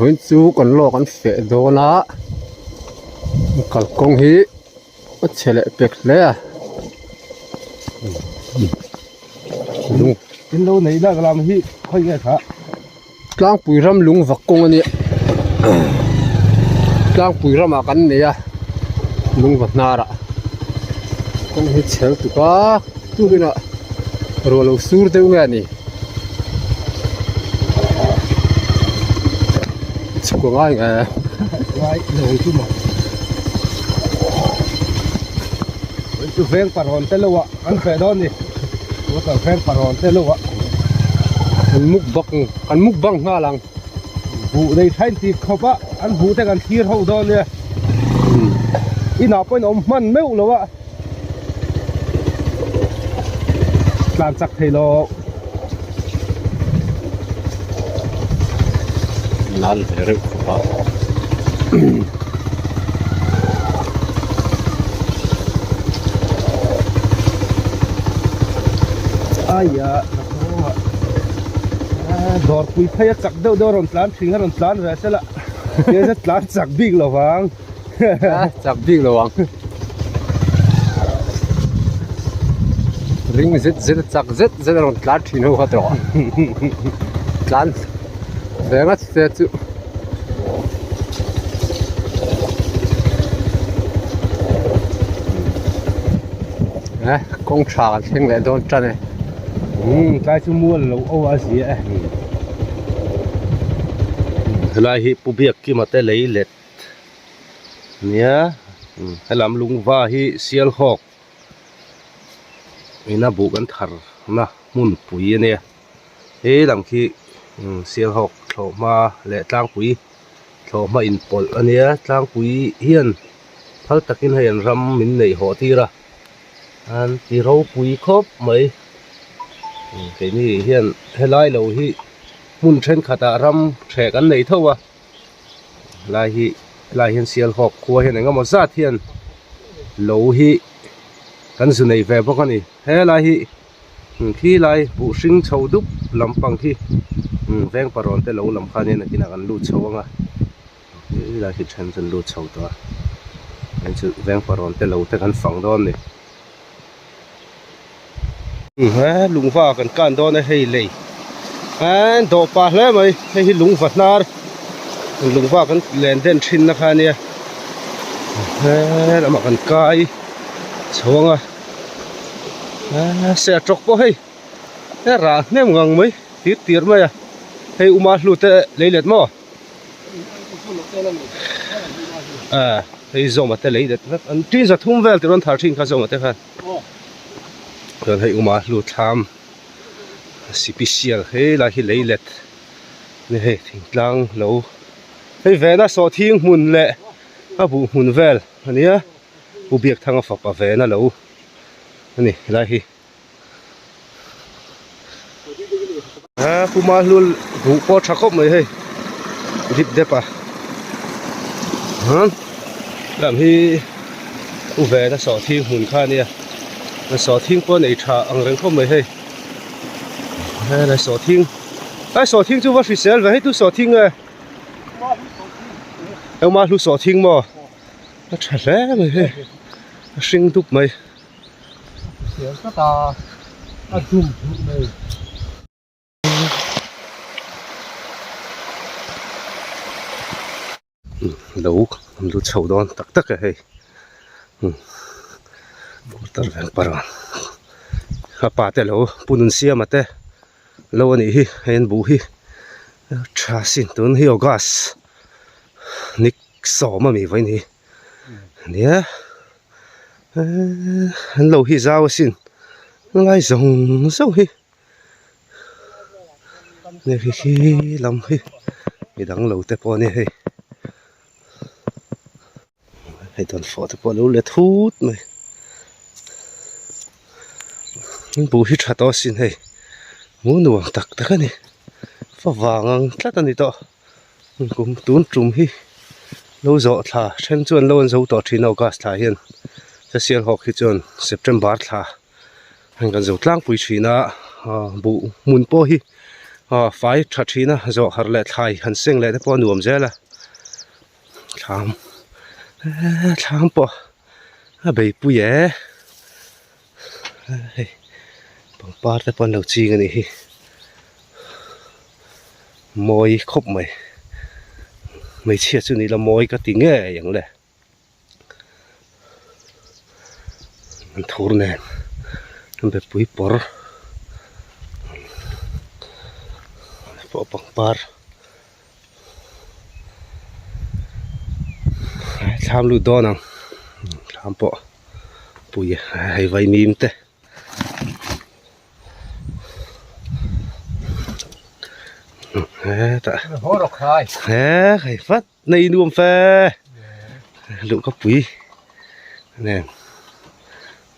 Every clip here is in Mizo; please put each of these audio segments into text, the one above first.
Vawiin chu kan lawk an feh dawn a kalkawng hi a chhe leh pek hle a lung in lo neih lak lam hi khawi nge kha tlangpui ram lung vak kawng a nia tlangpui ramah kan nei a lung va hnar ah kawng hi chhe lutuk a tukin ah ruah lo sur deuh nge a ni chhuk a ngai nge ngai lo chu maw chu veng parawn te lo ah an feh dawn ni chu veng parawn te lo ah an mukbang an mukbang nghal ang buh nei thain tih khawp a an buh te kan thlir ho dawn nia inah pawhin awm hman meuh lo a. Tlan chak thei lo. Nal ve reuh khawp a. Aia dawrpui phei a chak deuh deuh a rawn tlan thin a rawn tlan ve sela tihian tlan chak bik lo vang. Chak bik lo ang. Ring zet zet a chak zet zet a rawn tlan thin ho kha tawh a tlan ve ngat se chu eh kawng tha kan thleng leh dawn tan e umm tlai chu mual lo o a zia e helai hi pu Biakkima te lei let Nia helam lungva hi Sialhawk ina buh kan thar na hmunpui a nia he lam khi Sialhawk thlawhhma leh tlangpui thlawhhma inpawlh a nia tlangpui hian phal takin hei an ram min neih hawh tir a an ti ropui khawp mai keini hian helai lo hi hmun thenkhatah ram hreh kan nei tho a. Helai hi helai hian Sialhawk khua hian eng emaw zat hian lo hi kan zu nei ve bawk a ni helai hi khi lai buh hring chho dup lampang khi veng parawn te lo lam khan hian nakinah kan lut chho ang a helai khi then chu an lut chho tawh a hei chu veng parawn te lo te kan fang dawn a ni he lungva kan kan dawn a hei lei an dawh pah hle mai hei hi lungva hnar lungva kan len den thin na kha ania he lamah kan kai chho ang a sertawk pawh hei he rah hnem ngang mai tir tir mai a hei uma hlu te lei let maw. Ah hei zawma te lei det vek an tin za thum vel tih rawn thar thin kha zawma te khan chuan hei uma hlu thlam sipisial hei lai hi lei let ni hei thingtlang lo hei vena sawhthing hmun leh a buh hmun vel ania pu Biakthanga fapa vena lo ani helai hi. A puma hlul buh pawh tha khawp mai hei dip dep a lam hi u ven a sawhthing hmun kha ania a sawhthing pawh a nei tha ang reng khawp mai hei helai sawhthing ai sawhthing chu va hrisel ve hei tu sawhthing nge engmah hlu sawhthing maw a tha hle mai hei a hring dup mai. Lo an lu chho dawn tak tak e hei quarter veng parawn a pa te lo pu nun siama te lo a nih hi hei an buh hi tha sin tun hi august ni sawm a mi vawiin hi nia. Eee an lo hi zau asin lai zawng zawng hi hei hi lam hi midang lo te pawh a ni hei hei dawnfawh te pawh a lo let hut mai buh hi tha tawh asin hei hmuh nuam tak tak a ni favang ang tlat a ni tawh. Kum tun tum hi lo zawh thla then chuan lo an zo tawh thin a August thla hian Sasial hawk hi chuan September thla heng kan zo tlangpui thin a buh hmun pawh hi. Aw fai tha thin a zawh harh leh thlai han seng leh te pawh a nuam zel a thlam eee thlam pawh a beipui e hei pangpar te pawh an lo ching a nih hi mawi khawp mai hmeichhia chu ni ila mawi ka ti ngei ang le. An thur nen an bepui pawr pawh pangpar thlam lut dawn ang thlam pawh pui hei vaimim te. Hetah he hei vat. Nei nuam fe luh ka pui nen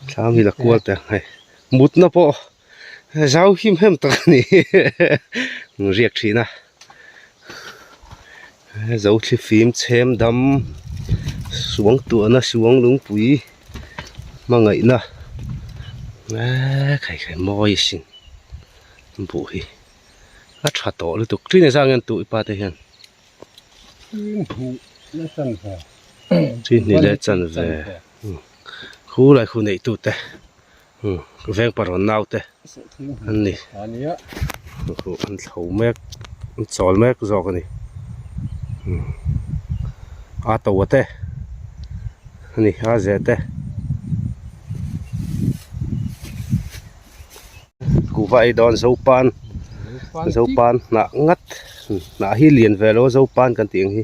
thlam hi la kual teh ang hei mutna pawh zau him hem tak a ni riak thin a zo thli fim chhem dam suang tuahna suang lungpui hmangaihna eee khai khai mawi sin buh hi a tha tawh lutuk tlin zang hian tuh i pa te hian. Chi hnih leh chanve khu lai khu neih tu te veng parawn nau te an ni an thlo mek an chawl mek zawk a ni a to a te a ni a ze te Kuhva ei dawn zopan zopan hnah ngat hnah hi lian ve lo a zopan kan tih ang hi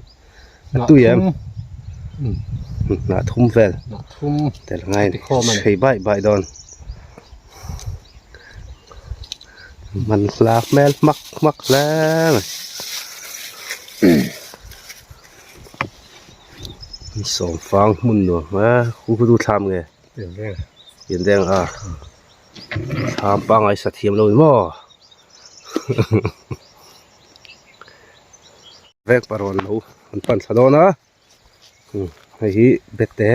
a tui em hnah thum vel tel ngai a ni chhei bai bai dawn man hla hmel hmak hmak hle mai sawmfang hmun nuam a hu hu tu thlam nge. Piandeng a thlam pangai sa thiam lo ni maw vek parawn lo an pan thla dawn a hei hi bete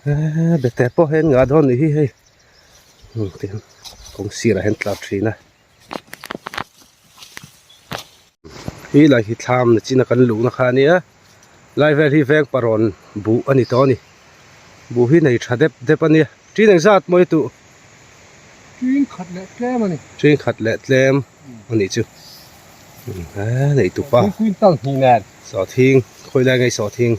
eee bete pawh hian ngah dawn nih hi hei kawng sirah hian tlar thin a. Hi lai hi thlam na chin a kan luhna kha a nia lai vel hi veng parawn buh a ni tawh a ni buh hi nei tha dep dep a nia ṭin engzat maw i tuh ṭin khat leh tlem a ni ṭin khat leh tlem a nih chu eee nei tupa quintal hnih nen sawhthing khawi lai nge sawhthing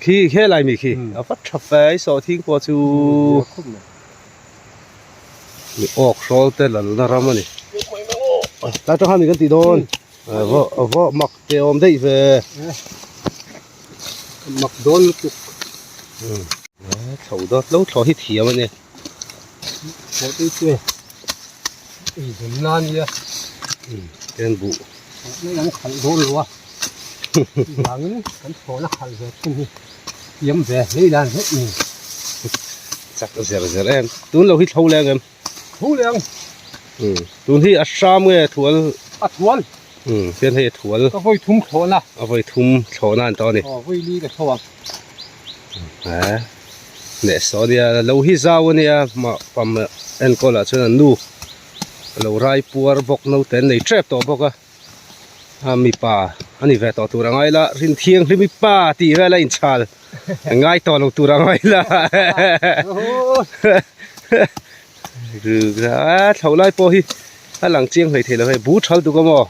Khi helai mi khi a va tha fe i sawhthing pawh chu mi awk hrawl te lalna ram a ni tlai tang khan mi kan tih dawn a va mak te awm daih ve mak dawn lutuk chho dawt lo thlawh hi thiam a ni Eizawnna a nia ten buh mai an khalh dawn lo a chuvangin kan thlawhna khalh ve thung hi thiam ve hlei lan hlek ni chak zer zer em tun lo hi thlo leng em thlo leng tun hi a hram nge thual a thual hian hei a thual ka vawi thum thlawhna a vawi thum thlawhna an tawh a ni aw vawi li ka thlo ang eh leh saw ania lo hi zau ania mah pam enkawl ah chuan an nu lo rai puar bawk naute an nei tep tawh bawk a a mipa a ni ve tawh tur a ngai la rin thianghlim i pa tih vel a inchhal a ngai tawh lo tur a ngai la thlo lai pawh hi a lang chiang hleithei lo hei bu thal tuk a maw.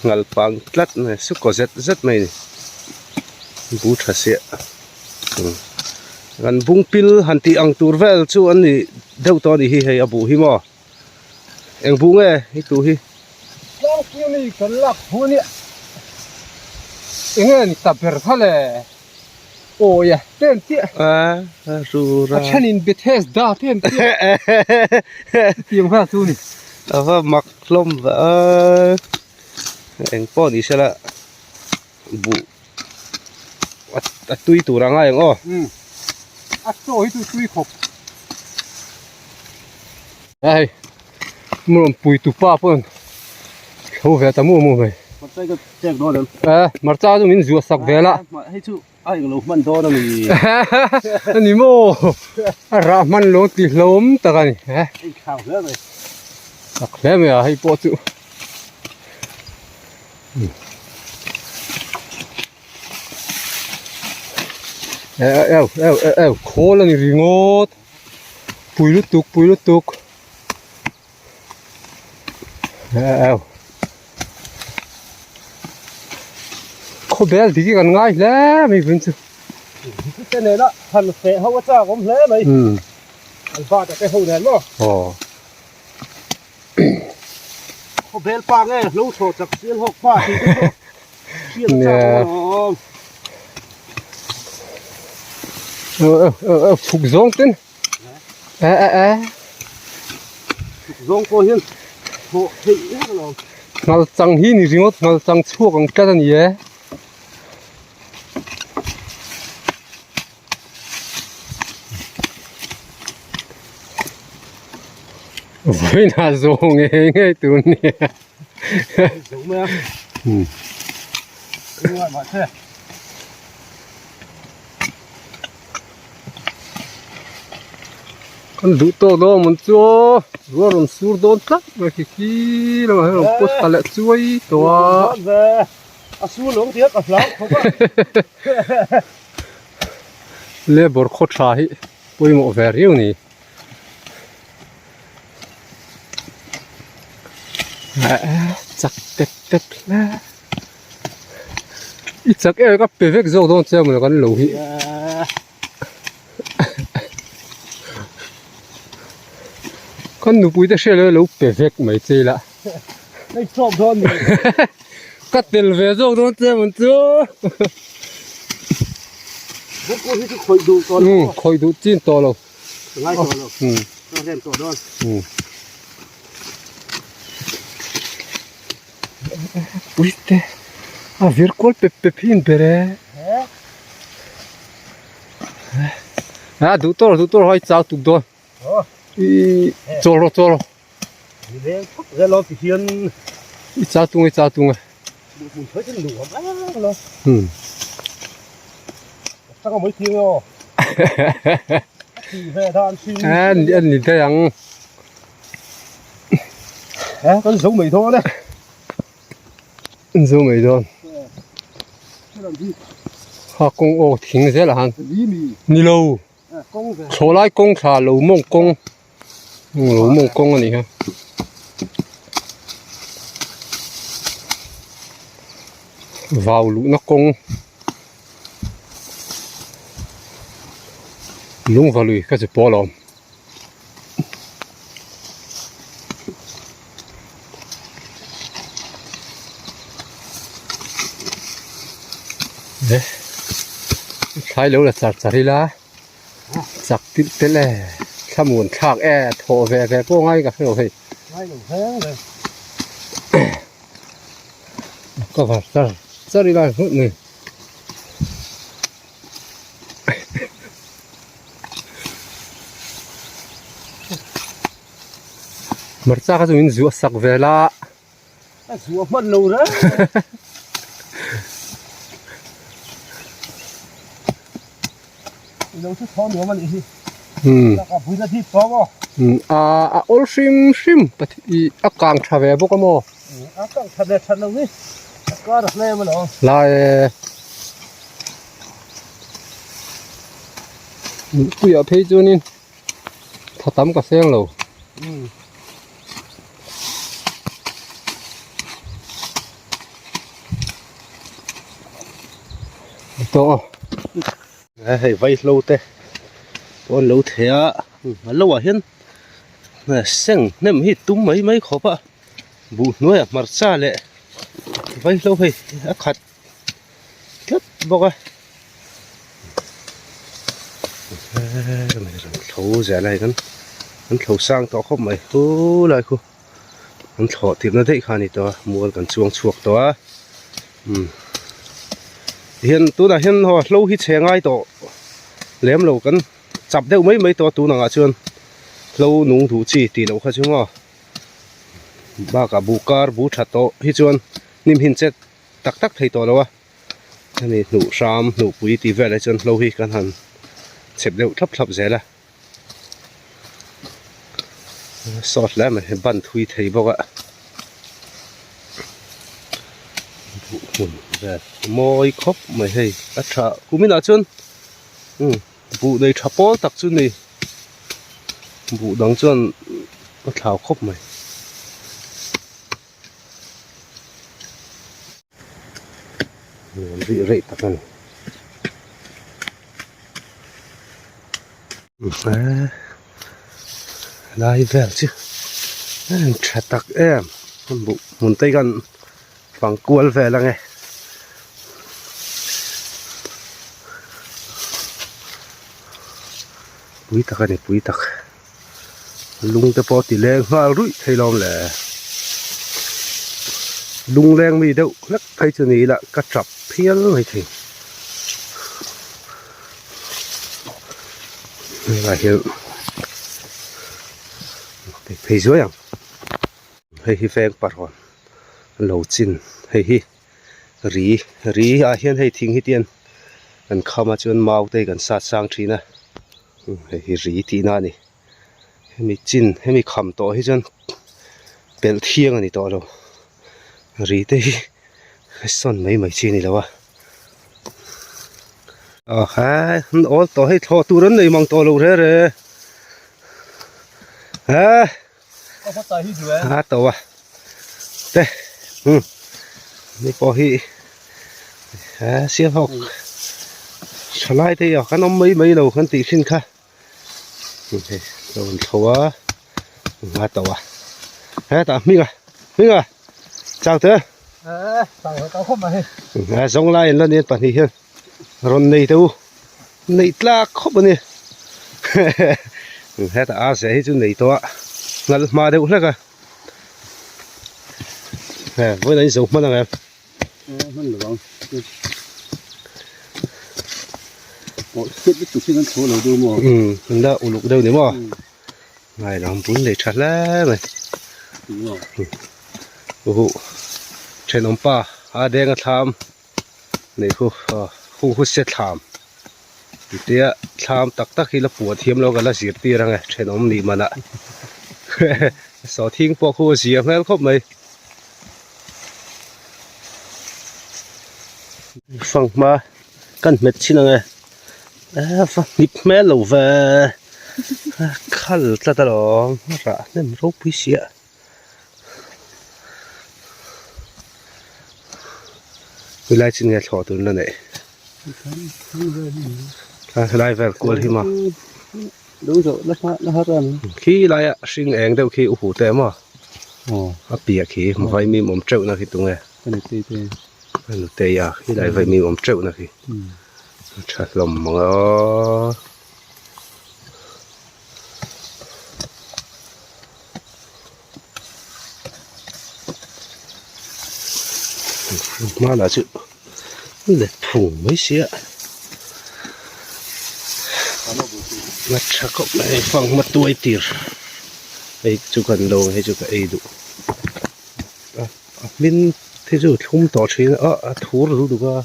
Ngal pang tlat mai su kaw zet zet mai a ni bu tha siah kan bung pil han tih ang tur vel chu an ni deuh tawh a nih hi hei a buh hi maw eng buh nge i tuh hi. Tlangpui ami kan lak thu a nia eng nge ni ta ber kha le awi a ten chiah a thenin Bethesda te an tia chutiang vel chu a ni. A va mak hlawm va a eng pawh ni sela buh a tui tur a ngai ang aw. A chaw hi chu tui khawp. Hei rawn pui tu pa pawh tho ve ta mu mu mai. Hmarcha ka chek dawn em? Eh hmarcha chu min zuah sak vel a. Hei chu. A englo hman dawn a mi. A ni maw? A rah hman lo ti hlawm tak a ni. A inthlau hle mai. Tak hle mai a hei pawh chu. Eu eu eu eu khawl a ni ringawt. Pui lutuk pui lutuk. Eu Khawbel dik hi kan ngai hle mai vun chu. Te nena han feh ho a chak awm hle mai. An va ta te ho nen maw. Aw. Khawbel pa nge hlo thlawh chak sial hawk pa tih te pawh hriat a chak awm alawm. Eu eu eu eu chhuk zawng ten. E e e. Chhuk zawng pawh hian thawh theih em alawm. Ngal chang hi ni ringawt ngal chang chhuak ang tlat a ni e. Vawiinah zawng ngei ngei tur a ni a. Zo mai a. Ngai mahse. Kan duh tawk dawn ang chu aw ruah rawn sur dawn tlat mai khi khi lamah hian rawn post ta leh chuai tawh a. A sur lo ang tih a ka hlau khawp a. Labour khaw tha hi pawimawh ve riau ni. Chak tep tep hle. I chak em ka pe vek zawk dawn che maw kan lo hi. Kan nupui te hriat lo pe vek mai che ila. Hei chawp dawn ni. Ka tel ve zawk dawn che maw chu. Bawk hi chu khawih duh tawh lo. Khawih duh chin tawh lo. Ngai tawh lo. Ka rem tawh dawn. Puite a vir kual pep pep hi an ber e. A duh tawh lo duh tawh lo hai chau tuk dawn. I chawl rawh chawl rawh. I chau tung e i chau tung e. A ni daih ang. Kan zo mai dawn e. Kan zo mai dawn. Ha kawng aw thing zel ah han. Ni lo. Thlawh lai kawng thla lo mawng kawng. Lo mawng kawng a ni kha. Vau luhna kawng. Lungva lui ka chi pawh a lo awm. Thlai lo la char char ila chak tilh telh e thlamuan thlak e thawh ve ve pawh ngai ka hrelo hei ka var char char ila hmuh mai. Hmarcha kha chu min zuah sak vel a. A zuah hman lo reng. Ilo chu thaw nuam a nih hi. Taka buina dip tawng aw. A a awl hrim hrim i a kang tha ve bawk a maw. A kang that leh that lo hi a kar a hlem alawm. Lai e. Puiah phei chuanin tha tam ka seng lo. Tawh a. Hei vaihlo te pawh an lo thei a a lo ah hian seng hnem hi tum mai mai khawp a buh hnuaiah hmarcha leh vaihlo hei a khat tlat bawk a thlo zel a hei kan an thlo sang tawh khawp mai hu lai khu an thlawh tirhna daih kha a ni tawh a mual kan chuang chhuak tawh a umm tihian tunah hian haw hlo hi chhe ngai tawh lem lo kan chap deuh mai mai tawh a tun angah chuan hlo nung duh chi tih loh kha chu maw bakah buh kar buh tha tawh hi chuan hnim hin chet tak tak thei tawh lo a. Hemi hnuh hram hnuhpui tih velah hi chuan hlo hi kan han chep deuh thlap thlap zel a. Sawt hle mai ban thui thei bawk a buh hmun vel mawi khawp mai hei a tha kuminah chuan umm buh nei tha pawl tak chu ni buh dang chuan a thlau khawp mai. Nuam rih rih tak a ni. Lai vel chu a in tha tak em buh hmun te hian fang kual vel ang e. Pui tak a ni pui tak. Lung te pawh a ti leng nghal ruih thei lawm le. Lung leng mi deuh hlek phei chu ni ila ka tap phial mai thei. Helai hian phei zuai ang. Hei hi veng parawn lo chin hei hi ri ri ah hian hei thing hi tian kan kham a chuan mau te hi kan sat sang thin a. Hei hi ri tihna a ni hemi chin hemi kham tawh hi chuan pelh thiang a ni tawh lo ri te hi sawn mai mai chi a ni lo a aw he an awl tawh hei thlawh tur an nei mang tawh lo re re he a to a te umm ni pawh hi he sialhawk thalai te hi aw kan awm mai mai lo kan tih thin kha hei lo an thlo a a to a hetah hminga hminga chau te a zawng lai an la nen pahnih hian rawn nei teh u neih tlak khawp a ni hetah a zeh hi chu nei tawh a ngal hma deuh hlek a he vawiin an zo hman ang em umm an la uluk deuh ni maw ngai lam bul nei tha hle mai uhuh thenawmpa a denga thlam. Nei khu khu khu se thlam tia thlam tak tak hi la puah thiam lo ka la zirtir ang e thenawm nih man ah sawhthing pawh khu a zia hmel khawp mai fanghma kan hmet chhin ang e va hnip hmel lo ve khal tlat alawm rah hnem ropui sia. Helai chin nge thlawh tur la neih helai vel kual hi maw khi laia hring eng deuh khi u huh te maw a piah khi vaimim awm teuh na khi tunge a nutei a khilai vaimim awm teuh na khi a tha hlawm mang e aw. Hmanah chu let phung mai sia a tha khawp mai fanghma tuai tir hei chu kan lo hei chu ka ei duh a a hmin te chu thlum tawh thin a a thur lutuk a.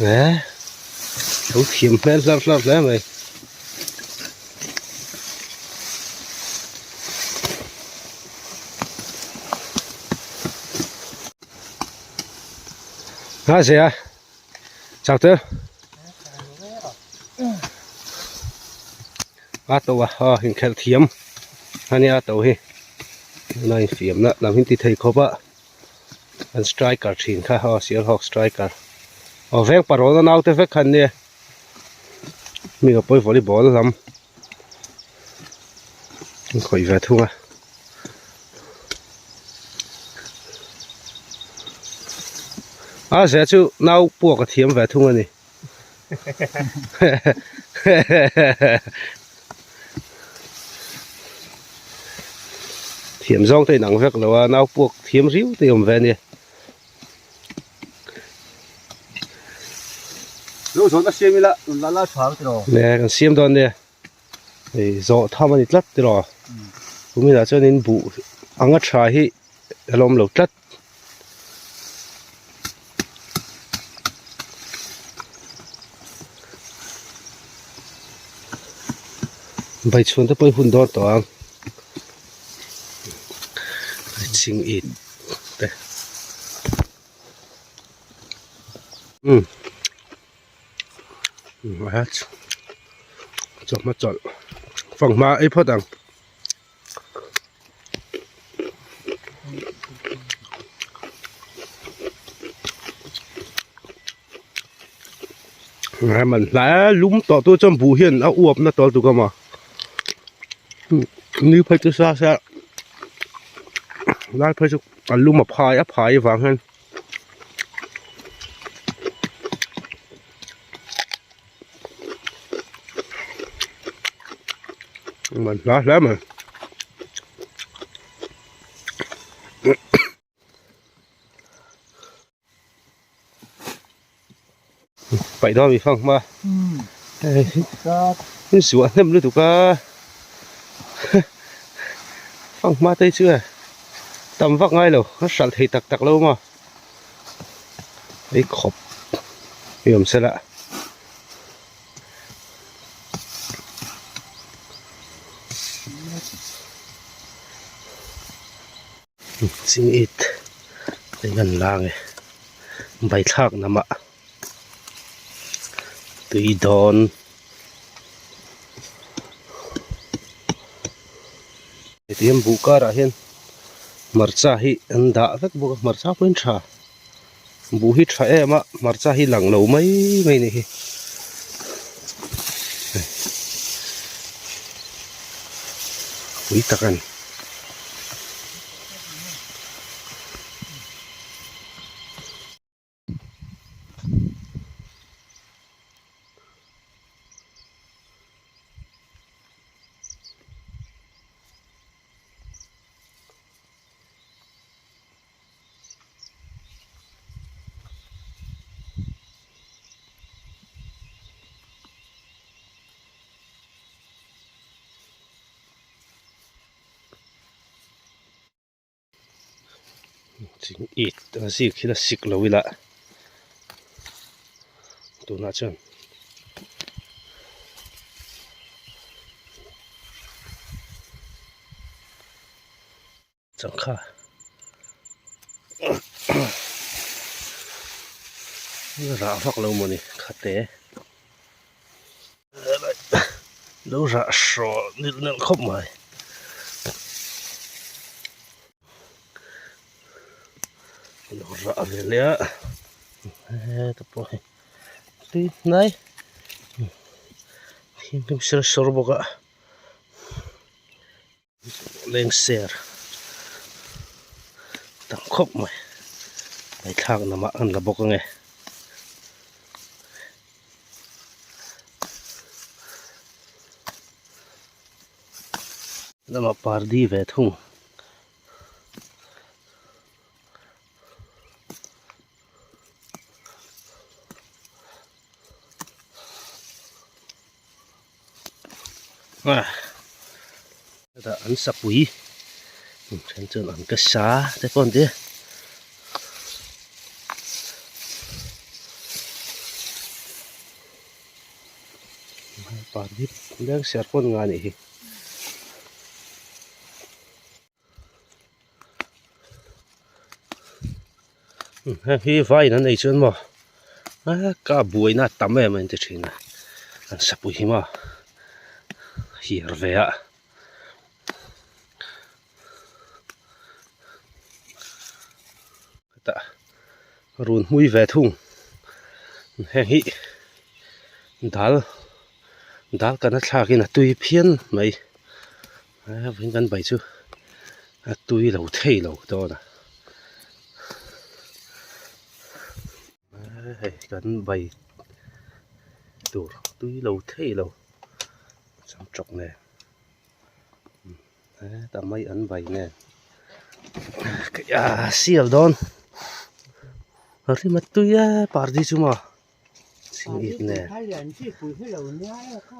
He lo thiam hmel hlar hlar hle mai. Ha zia chak te a to a ha inkhelh thiam ania a to hi tunah infiamna lam hi ti thei khawp a. An striker thin kha aw Sialhawk striker aw veng parawn a naute vek kha an nia mi ka pawi volleyball lam an khawih ve thung a a zia chu nau puak a thiam ve thung a ni. Thiam zawng te inang vek lo a nau puak thiam riau te awm ve a nia. Lo zawhna siam ila rawn la la tha tiraw. Ne kan siam dawn nia. Hei zawh tham a ni tlat tiraw. Kuminah chuanin buh anga tha hi. a la awm lo tlat. Bai chhuan te pawh hi hun dawn tawh ang ching it te umm chawhma chawlh fanghma ei phawt ang. Man hlai lum tawh tu chuan buh hian a uap na tawl tuk a maw ni phei chu sa se lai phei chu a lum a phai a phai avang hian. Man hla hle mai. Paih dawn mi fang hma. Hei zuah hnem lutuk a. Fang hma te chu e. Tam vak ngai lo. A hralh thei tak tak lo maw. Ei khawp hi awm sela. Ching it eng an la nge bai thlak namah tui dawn. Hetiang buh karah hian hmarcha hi an dah vek bawk a hmarcha pawhin tha buh hi tha em a hmarcha hi lang lo mai mai a nih hi pui tak a ni. Ching it a zik hi la sik lo ila tunah chuan changkha rah vak lo mawni khate lo rah hrawh nilh nalh khawp mai. Lo rah ve leh a heta pawh hi tui hnai thing sir sawr bawk a leng ser tam khawp mai ngaihthlak namah an la bawk ange. Lamah pardi ve thung. Hetah an sapui then chuan an ka sa te pawh an ti a. Pardi leng ser pawn nga anih hi. Heng hi vaiin an ei chuan maw ka buaina a tam em a inti thin a an sapui hi maw hiar ve a hetah run hmui ve thung heng hi dal dal kana thlakin a tui phian mai. Heng kan bai chu a tui lo thei lo dawn a hei kan bai tur tui lo thei lo chang tawk nen hetah mai an bai nen sial dawn a rim a tui e pardi chu maw.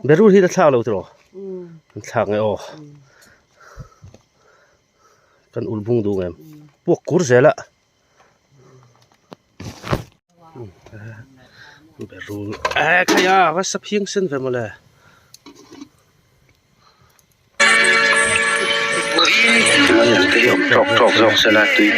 Berul hi la thlak lo tiraw an thlak nge aw kan ul bung duh ngem. puak kur zel a. Berul eh khai a va sa phiang sen ve mawle. Tawk tawk zawk sela tui.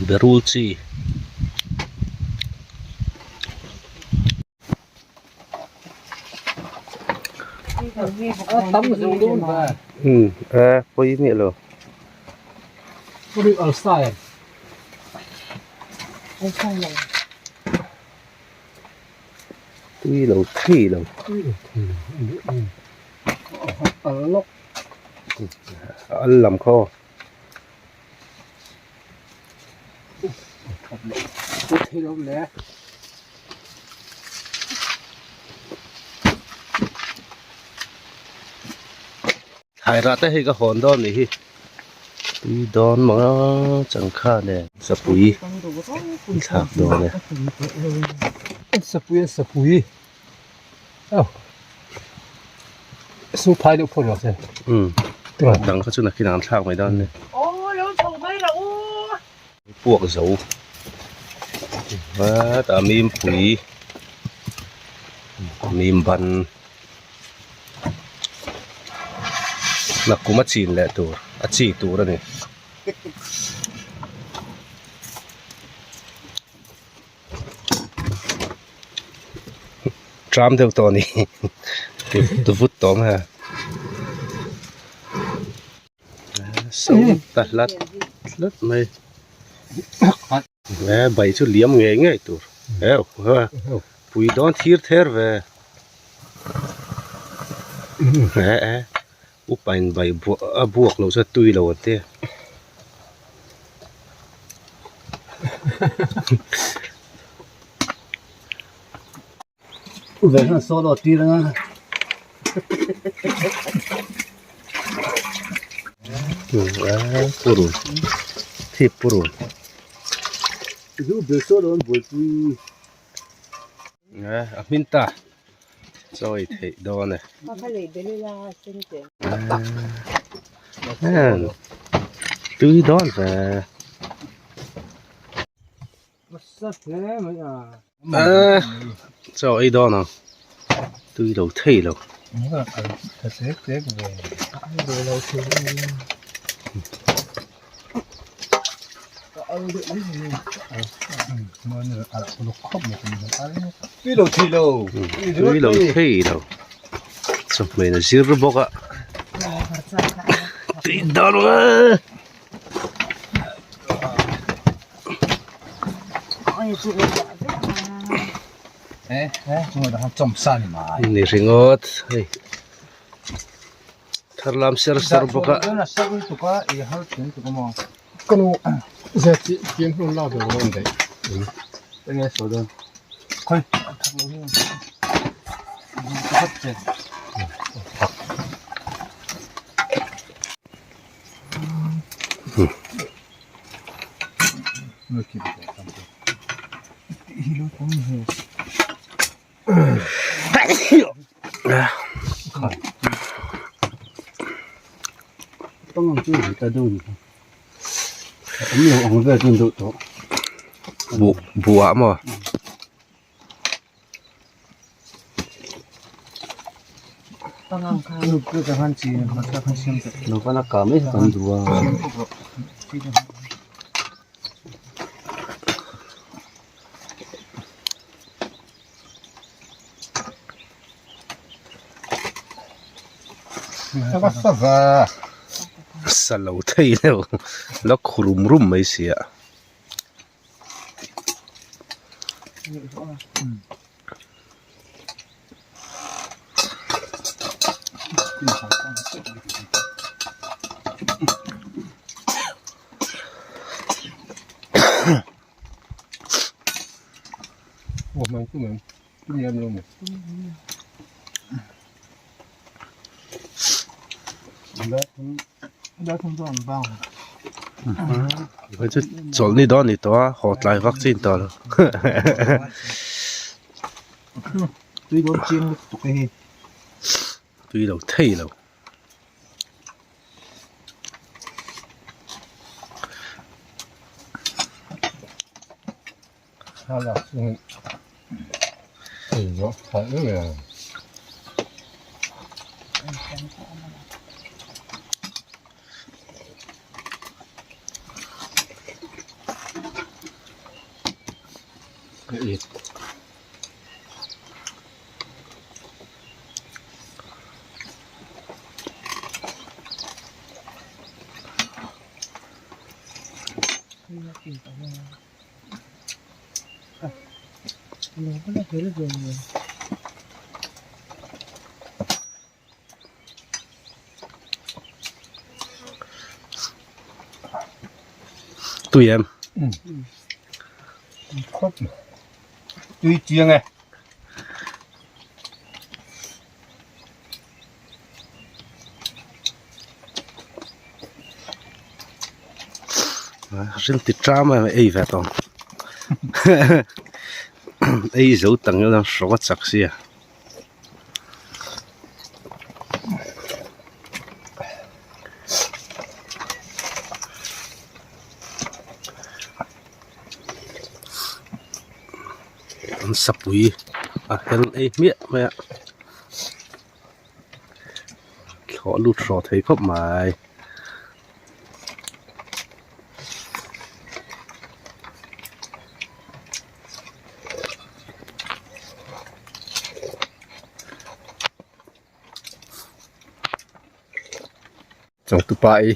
Berul chi. Um e pawi miah lo. Tui lo thei lo. Al lam khaw. Thlai rah te hei ka hawn dawn nih hi tui dawn mang a changkha nen sapui an thlak dawn e. Sapui an sapui aw su phai deuh phawt rawh se. Umm dang kha chu nakin an thlak mai dawn nia. Puak zo hetah mimpui mim ban. Nakum a chin leh tur a chi tur a ni. Tram deuh tawh a ni tu vut tawh mai a. So ta hlat hlat mai. He bai chu liam ngei ngei tur heu pui dawn thir ther ve he e upa in bai buah a buak loh chuan tui lo an tia. Ve hian solo tir anga. Purun thip purun. Zu ber solo an buaipui. A hmin ta chaw ei theih dawn e. Tui dawn ve. Chaw ei dawn ang tui lo thei lo. Tui lo thei lo. Tui lo thei lo. Chawhmeh a zir bawk a. Tui dawn ang a. Ni ringawt hei thar lam ser ser bawk a. Buh buh ah maw. Sa lo thei deuh la khu rum rum mai sia. Hei chu chawlhni dawn a ni tawh a haw tlai vak chin tawh lo tui lo thei lo. Tui em? Tui chiang e. Rin ti tram a ei ve tawng ei zo tang ila hrawk a chak sia. An sapui a hel ei hmiah mai a. thlawh lut hrawh thei khawp mai. Changtupa i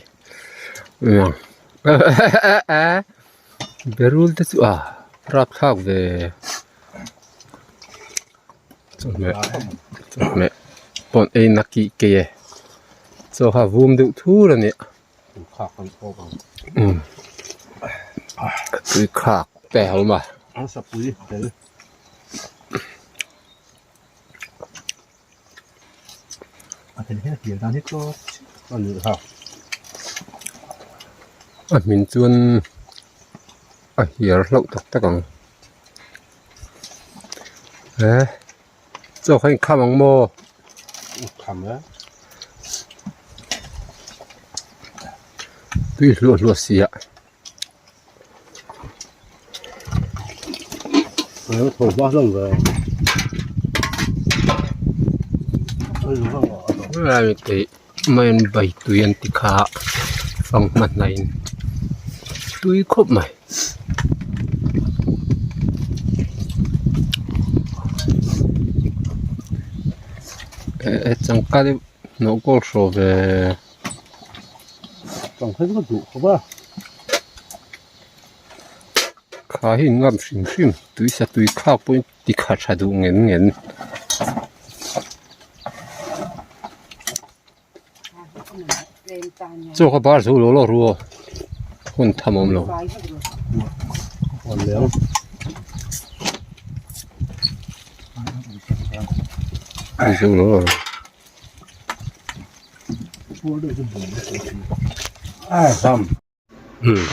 berul te chu a rapthlak ve chawhmeh chawhmeh pawn ei na kih kei e chaw kha vum deuh thur a nia umm tui khak te a awm a. A hmin chuan a hiar hlauh tak tak ang he chaw kha inkham ang maw tui hluah hluah si ah. Main bai tui an ti kha fanghma hnaiin tui khawp mai. Changka deuh hnawh kawl hraw ve. Kha hi ngam hrim hrim tui sa tui khak pawhin ti kha tha duh ngen ngen. Chaw kha bar zo lo lo ru aw hun tham awm lo. Zo lo lo ru.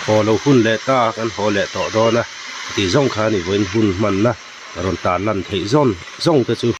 Haw lo hun leh ta kan haw leh tawh dawn a tih zawng kha ni vawiin hun hmanna rawn tan lan theih zawn zawng te chu.